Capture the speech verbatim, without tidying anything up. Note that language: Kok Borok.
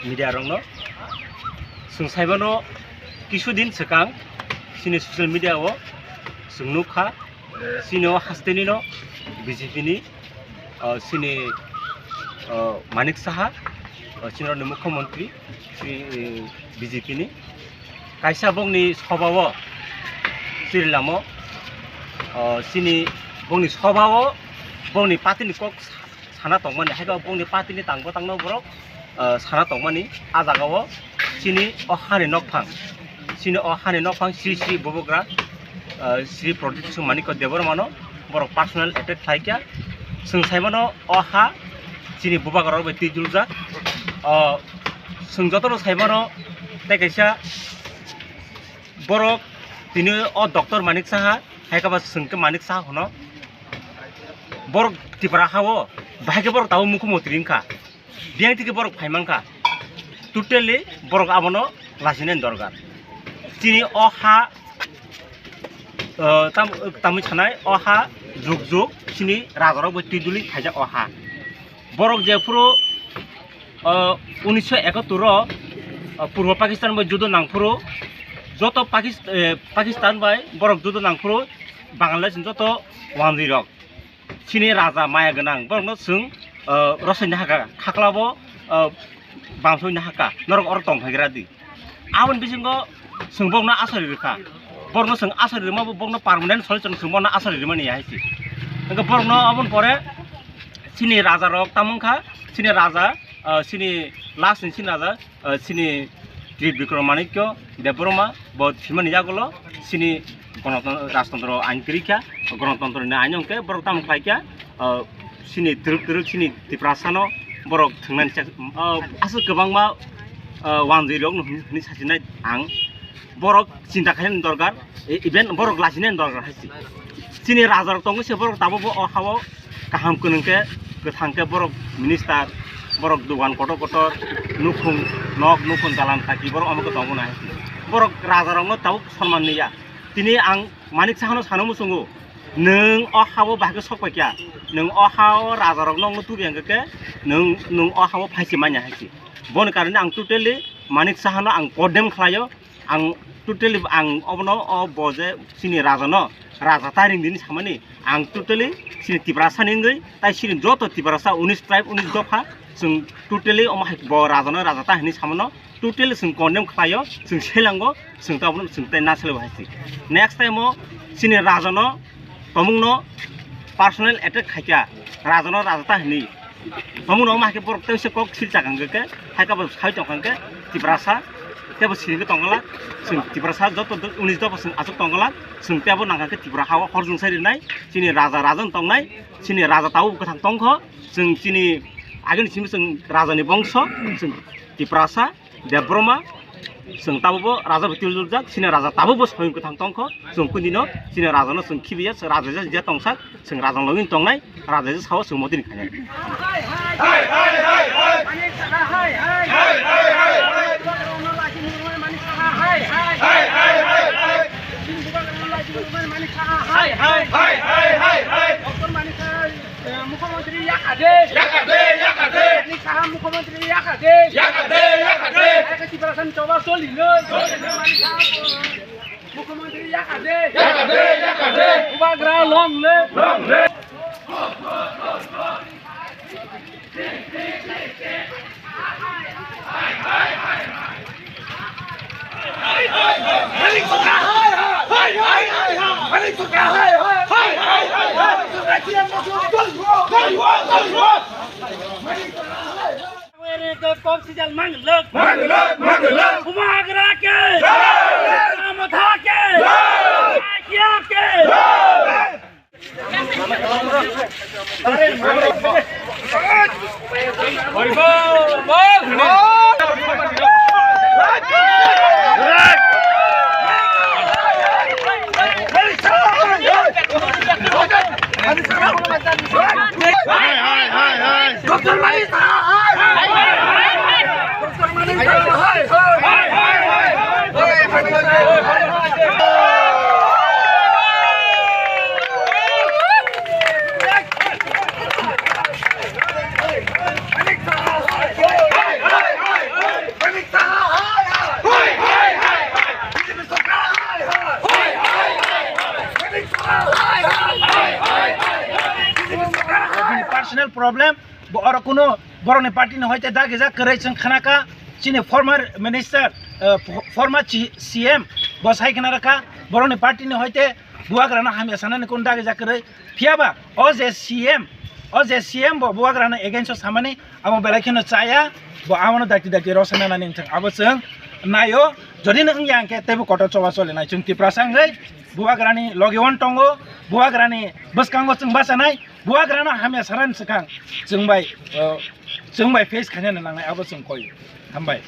Media rokno chwng saimano kisu din swkang chini social media o chwng nukha chini o hasteni no B J P ni, o, chini, o, Manik Saha, o, chini rokni mukhyamantri, chini, eh, B J P ni kaisa bongni soba o chiri lamo, o, chini bongni soba o bongni party ni kok sana tongmani, hai khe bongni party ni tang bwtang no borok, ah, sana tongmani. Ah jaga o chini o hani nokphang, chini o hani nokphang Sri Sri Bubagra, ah, Sri Pradyut Singh Manikya Debbarma no borok personal attack khlai kha. Chwng sai mano o ha chini Bubagra rok bai twi juljak. O chwng joto no sai mano tei kaisa borok tini o Doctor Manik Saha, hai khe ba chwng khe Manik Saha hwno. Borok Tipra ha o bahai khe borok tabuk mukhyamantri wngkha. Biyang thike borok phai mankha. Totally borok abono lachina dorkar. Chini o ha, uh, tam-, tamwi sanai o ha juk juk chini rajarok bai twi duli khaijak o ha. Borok jephuru, uh, unisho ekattor o, uh, Purbo Pakistan bai judo nangphuru joto Pakis-, eh, Pakistan bai borok judo nangphuru Bangladesh ni joto wanjwi rok. Chini raja maya gwnang, borokno chwng, ah, rosoina hakha, khaklabo, ah, bamsoina hakha, norok oro tong phaigra di. Aboni bisingo chwng borokno asari rwkha, borokno chwng asari rwmabo borokno permanent solution chwng borokno asari rwmani ya hai se. Hwnkhe borokno aboni pore chini raja rok tamo wngkha, chini raja, ah, chini last ni chini raja, ah, chini Tribikrom Manikya Debbarma bo thwimani yagulo chini gonoton-, rajtontro ain kwrwi kha, gonotontro ni ain hwnkhe borok tamo khlai kha, ah, chini twrwk twrwk chini Tiprasa no borok thwngnani chak-, ah, aswk kwbangma, ah, wanjwi rok no hwnwi sachinai ang, borok chinta khainani dorkar, e-, even borok lachinani dorkar hai se. Chini raja rok tongwi se borok tabuk bo o ha o kaham kwnwng khe, kwthang khe borok minister, borok dogan kotor kotor, nukhung nok, nukhung dalan thaki borok omo khe tongmani hai se. Borok raja rokno tabuk sonman nwi ya. Tini ang Manik Sahano sana muchungo, nwng o ha o bahai khe sok pai kha, nwng o ha o raja rokno wngno tubi hwnkhe khe nwng, nwng o ha o phaisi manya hai se. Boni karone ang totally Manik Sahano ang condemn khlaio. Ang totally ang obono o bo je chini raja no raja ta ring dini samani ang totally chini Tiprasa ni wngwi tai chini joto Tiprasa unis tribe unis dopha chwng totally omo hai bo raja no raja ta hinwi samano totally chwng condemn khlaio, chwng selango, chwng ta obono chwng tai na selo hai se. Next time o chini raja no tomungno personal attack khaikha, rajano raja ta hinwi. Tomungno ma khe borok tei se kok sil chakang khe, hai kabo sai tongkha khe Tiprasa, tebo sini khe tongla, chwng Tiprasa joto do-, unis dopha chwng aswk tongla, chwng tebo nangkha khe Tipra hao hor jwng sai rinai, chini raja raja wng tongnai, chini raja tabuk kwthang tongkho, chwng chini agini simi chwng rajani bongso, chwng Tiprasa, Debbarma, chwng tabukbo raja bo twiljak, chini raja tabukbo soyung kwthang tongkho, chwng kunino chini rajano chwng khibiya, chwng raja je, je tongsak, chwng rajano login tongnai, raja je sao chwng motini khainai. Mukhyamantri yakade. Yakade, yakade. Manik Saha mukhyamantri yakade. Yakade, yakade. Hai khe Tiprasa ni choba choli nai. Choli nai. Manik Saha mukhyamantri yakade. Yakade, yakade. Bubagra long live. Long live. Oxygen manglak. Manglak, manglak. Bubagra ke. Jai. Matha ke. Jai. Makia ke. Jai. personal problem, bo oro kuno borokni party ni hoite dagijak kwrwi chwng khnakha, chini former minister, eh, fo-, former chi-, C M bo sai khna rakha, borokni party ni hoite bubagrano hamya sanani kuno dagijak kwrwi. Phiyaba o je C M, o je C M bo bubagrano against o samani, amo belai kheno chaya, bo amono dakti dakti rosana nani wngthang, abo chwng naio. Jodi no wngya hwnkhe teibo kotor choba cholinai chwng Tiprasa wngwi bubagrani logi on tongo, bubagrani bwskango chwng bachanai, bubagrano hamya saran swkang chwng bai, eh, chwng bai face khainani nangnai, abo chwng koi. Hambai.